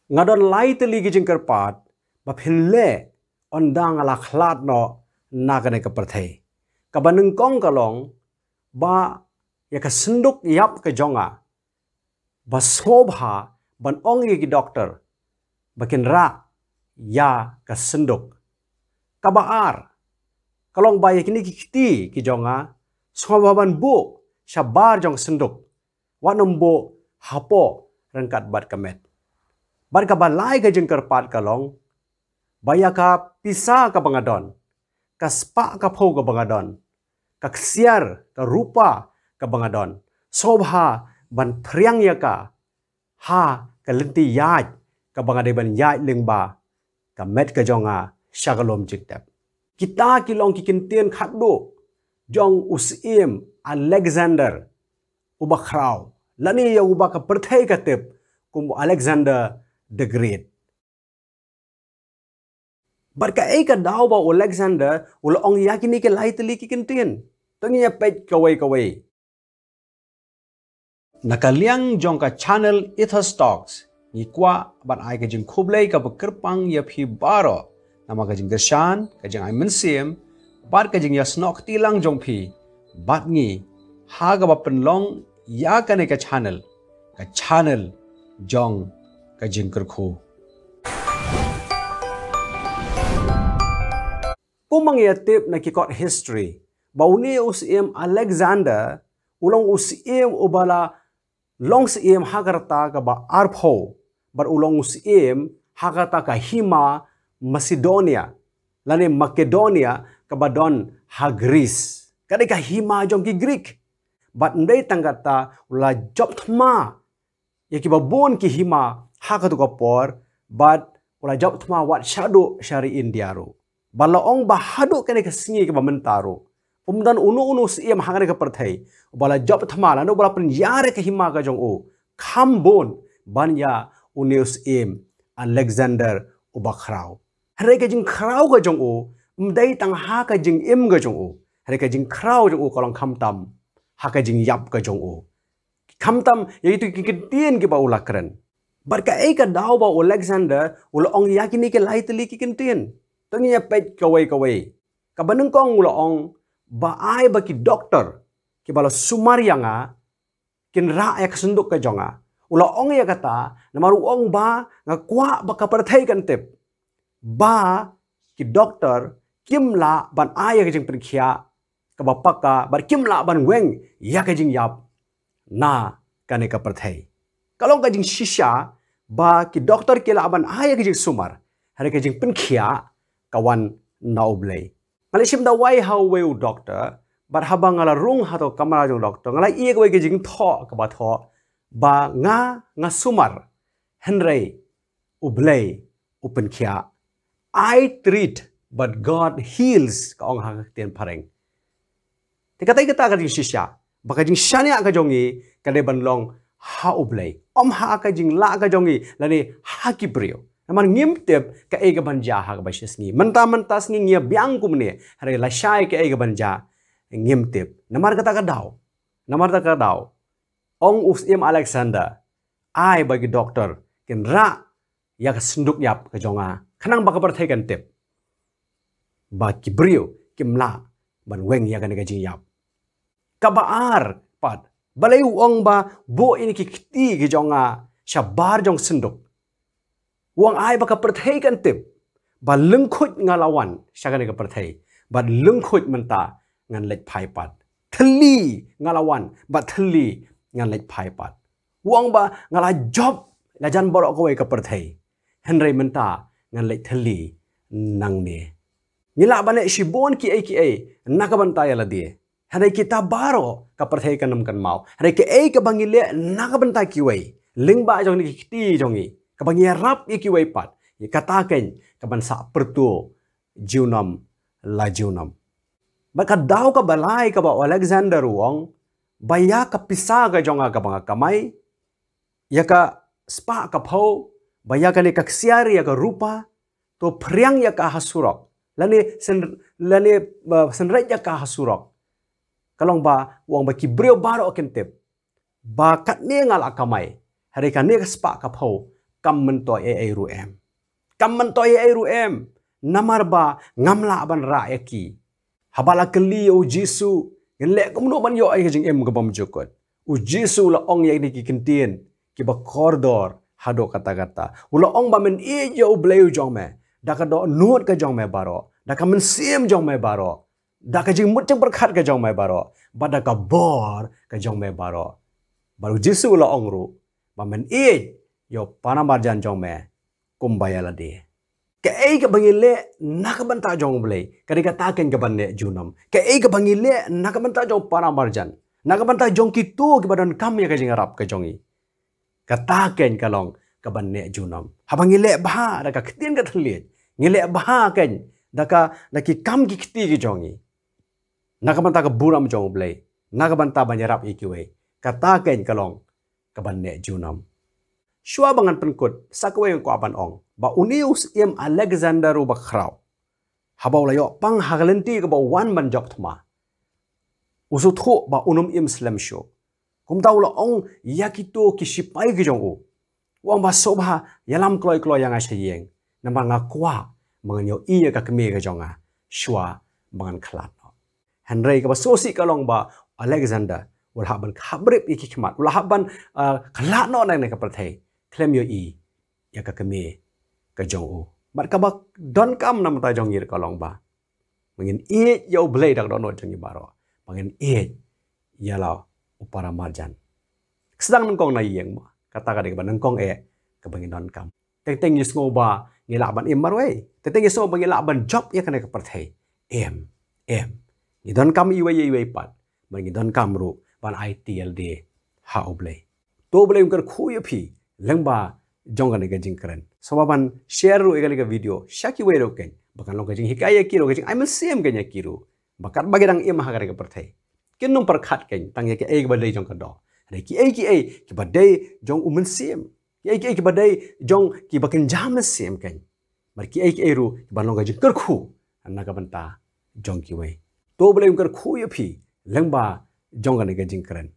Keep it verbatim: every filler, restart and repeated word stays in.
Nga don lai tylli ki jingkyrpad ba phin leh ynda nga la khlad noh na kane ka pyrthei. Kaba nyngkong ka long ba ïa ka synduk ïap ka jong nga ba sngewbha ban ong ïa ki doktor ba kin rah ïa ka synduk. Kaba ar ka long ba ïa kine ki kti ki jong nga sngewbha ban buh shabar jong ka synduk, wat nym buh hapoh ryngkat bad ka met. Bad kaba lai ka jingkyrpad ka long ba ïa ka pisa kaba nga don, ka spah ka phew kaba nga don, ka ksiar ka rupa kaba nga don, sngewbha ban phriang ïa ka ha ka lynti ïaid kaba nga dei ban ïaid lyngba ka met ka jong nga sha ka lum jingtep. Kita ki long ki kyntien khatduh jong u Syiem Alexander uba khraw, lane ïa uba ka pyrthei ka tip kum u Alexander the Great. Bad kaei ka daw ba u Alexander u la ong ïa kine ki lai tylli ki kyntien? To ngin ïa peit kawei kawei. Na ka liang jong ka channel Ethos Talks, ngi kwah ban ai ka jingkhublei kaba kyrpang ïa phi baroh namar ka jingkyrshan, ka jingai mynsiem bad ka jingïasnoh kti lang jong phi bad ngi ha kaba pynlong ïa kane ka channel, ka channel jong ka jingkyrkhu. Kumba ngi ïa tip na ki kot history ba une u Syiem Alexander u long u syiem uba la long syiem ha ka rta kaba arphew bad u long u syiem ha kata ka hima Macedonia lane Makedonia kaba don ha Greece. Ka dei ka hima jong ki Greek. Bad ym dei tang kata, u la jop thma ïa kiba bun ki hima ha katu ka por bad u la jop thma wat shaduh sha ri India ruh. Bad la ong ba haduh kane ka sngi kaba mynta ruh um don uno uno syiem ha kane ka pyrthei uba la jop thma lane uba la pynïar ïa ka hima ka jong u kham bun ban ïa une u Syiem Alexander uba khraw. Hynrei ka jingkhraw ka jong u ym dei tang ha ka jingim ka jong u. Hynrei ka jingkhraw jong u ka long khamtam ha ka jingïap ka jong u, khamtam ïa itu ki kyntien kiba u la kren. Bad kaei ka daw ba u Alexander u la ong ïa kine ki lai tylli ki kyntien? To ngin ïa peit kawei kawei. Kaba nyngkong u la ong ba ai ba ki doktor kiba la sumar ïa nga kin rah ïa ka synduk ka jong nga. U la ong ïa kata namar u ong ba nga kwah ba ka pyrthei kan tip ba ki doktor kim lah ban ai ïa ka jingpynkhiah kaba paka bad kim lah ban weng ïa ka jingïap na kane ka pyrthei. Ka long ka jingshisha ba ki doktor ki lah ban ai ïa ka jingsumar, hynrei ka jingpynkhiah ka wan na U Blei. Nga la shim dawai ha uwei u doktor bad haba nga la rung ha to kamra jong doktor nga la ïoh kawei ka jingthoh kaba thoh ba nga nga sumar, hynrei U Blei u pynkhiah. "I treat but God heals," ka ong ha ka ktien phareng. Te kata kata ka jingshisha ba ka jingshaniah ka jong ngi ka dei ban long ha U Blei, ym ha ka jinglah ka jong ngi lane ha ki briew. Namar ngim tip kaei ka ban jia ha kaba shi sngi. Mynta mynta sngi ngi ïa biang kumne, hynrei lashai kaei ka ban jia ngim tip. Namar kata ka daw, namar kata ka daw ong u Syiem Alexander, ai ba ki doktor kin rah ïa ka synduk ïap ka jong nga khnang ba ka pyrthei kan tip ba ki briew kim lah ban weng ïa kane ka jingïap. Kaba ar pat, balei u ong ba buh ïa ki kti ki jong nga shabar jong synduk? U ong ai ba ka pyrthei kan tip ba lyngkhuid nga la wan sha kane ka pyrthei bad lyngkhuid mynta ngan leit phai pat. Thylli nga la wan bad thylli ngan leit phai pat. U ong ba nga la jop la jan baroh kawei ka pyrthei, hynrei mynta ngan leit thylli nangne. Ngi lah ban leh shibun kiei kiei na ka bynta ïa lade, hynrei kita baroh ka pyrthei kan ym kynmaw. Hynrei kaei kaba ngi leh na ka bynta kiwei lyngba jong kine ki kti jong ngi, kaba ngi ïarap ïa kiwei pat, ïa kata keiñ ka ban sah pyrthei junom la junom. Bad ka daw kaba lai kaba u Alexander u ong ba ïa ka pisa ka jong nga kaba nga kamai, ïa ka spah ka phew, ba ïa kane ka ksiar ïa ka rupa, to phriang ïa ka ha surok lane syn-, lane, uh, synreit ïa ka ha surok. Ka long ba u ong ba ki briew baroh kin tip ba katne nga la kamai, hynrei kane ka spah ka phew kam myntoi ei ei ruh em. Kam myntoi ei ei ruh em. Namar ba ngam lah ban rah ïa ki. Haba la kylli ïa u Jisu, ngin leh kumno ban ïoh ïa ka jingim ka bymjukut. U Jisu u la ong ïa kine ki kyntien kiba kordor haduh katta katta. U la ong ba men ïeit ïa U Blei u jong me da ka dohnud ka jong me baroh, da ka mynsiem jong me baroh, da ka jingmut jingpyrkhat ka jong me baroh, bad da ka bor ka jong me baroh. Bad u Jisu u la ong ruh ba men ïeit ïa u para marjan jong me kumba ïa lade. Kaei kaba ngi leh na ka bynta jong U Blei, ka dei kata keiñ kaban neh junom. Kaei kaba ngi leh na ka bynta jong u para marjan, na ka bynta jong kito kiba donkam ïa ka jingïarap ka jong ngi, kata keiñ ka long kaban neh junom. Haba ngi leh bha da ka ktien ka thylliej, ngi leh bha keiñ da ka, da ki kam ki kti ki jong ngi, na ka bynta ka burom jong U Blei, na ka bynta ban ïarap ïa kiwei, kata keiñ ka long kaban neh junom. Shuwa ba ngan pynkut, sa kawei nga kwah ban ong ba une u Syiem Alexander uba khraw, haba u la ïoh pang ha ka lynti kaba u wan ban jop thma, u sngewthuh ba un ym im slem shuh. Kumta u la ong ïa kito ki shipai ki jong u, u ong ba sngewbha ïalam kloi kloi ïa nga sha ïing, namar nga kwah ba ngan ïohi ïa ka kmie ka jong nga shuwa ba ngan khlad noh. Hynrei kaba sngewsih ka long ba Alexander u la hap ban khapbrip ïa ki khmat, u la hap ban, ah, khlad noh na kane ka pyrthei khlem ïohi ïa ka kmie ka jong u. Bad kaba donkam na ka bynta jong ngi ruh ka long ba, ba ngin ïeit ïa U Blei da ka dohnud jong ngi baroh, ba ngin ïeit ïa la u para marjan. Sdang nyngkong na ïing mo, kata ka dei kaba nyngkong eh kaba ngi donkam. Teng teng ngi sngew ba ngi lah ban im marwei, teng teng ngi sngew ba ngi lah ban jop ïa kane ka pyrthei. Em, em. Ngi donkam iwei ïa iwei pat, bad ngi donkam ruh ban aiti ïa lade ha U Blei. To U Blei un kyrkhu ïa phi lyngba jong kane ka jingkren. Sngewbha ban share ruh ïa kane ka video sha kiwei ruh keiñ, ba kan long ka jinghikai ïa ki ruh, ka jingai mynsiem keiñ ïa ki ruh, ba katba ki dang im ha kane ka pyrthei, kin ym pyrkhat keiñ tang ïa kiei kiba dei jong ka doh, hynrei kiei kiei kiba dei jong u Mynsiem, kiei kiei kiba dei jong kiba kynja mynsiem keiñ, bad kiei kiei ruh kiban long ka jingkyrkhu na ka bynta jong kiwei. To U Blei un kyrkhu ïa phi lyngba jong kane ka jingkren.